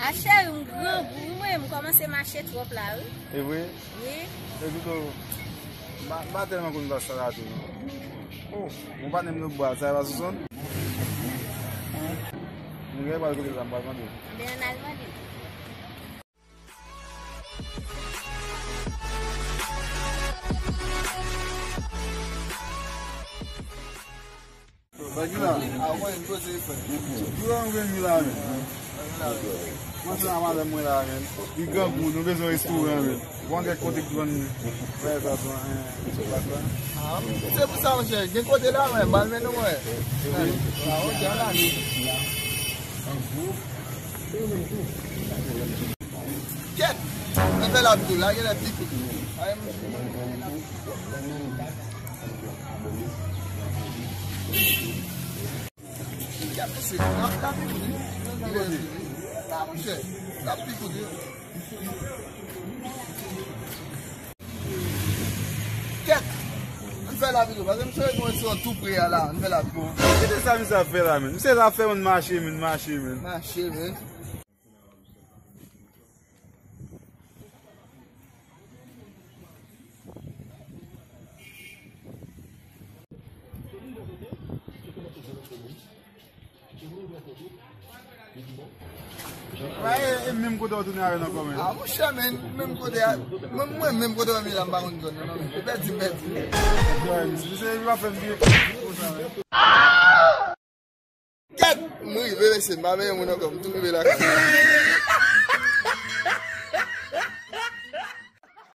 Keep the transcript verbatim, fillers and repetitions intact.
A cheri, m grangou, wi, mwen, m kòmanse mache twòp la, wi. E vre? Wi. E pito, m pa, m pa tèlman konn plas sa la tou, non. Oh, bon, patnè m nan bwa, sa e pa sou zòn? Nou gen pral kote sa, m pral mande. Anben, ann al mande. Bagay la. A, mwen, m poze frè. Ki lè nou vin la, men? Mwen se la madanm mwen la, men. Li grangou, nou bezwen restoran, men. Bon, gen kote ki vann frè sa, sa, en, se pa sa. A, se pou sa, monchè. Gen kote la, men. Bal men nou, mwen. A, ok, ann ale. Kèt! Mwen fè la tou, la, gen lè pi kout. Kèt, mesye, la, la pi kout. La, monchè, la pi kout. Kèt! Ann fè la pi kout, paske m sove nou yon tou pre a la, ann fè la pi kout. Kite sa misye ap fè la, men. Misye la fè moun mache, men, mache, men. Mache, men. Wè, e, e menm kote w tounen avè l ankò, men. A, monchè, men, menm kote a, mwen, mwen, menm kote w ye la, m pa konn zòn nan, non, men. Ou pèdi, m pèdi. Misye, li pa fè m byen. Kèt! M rive, mesye, m pa veye moun ankò, m tou rive lakay.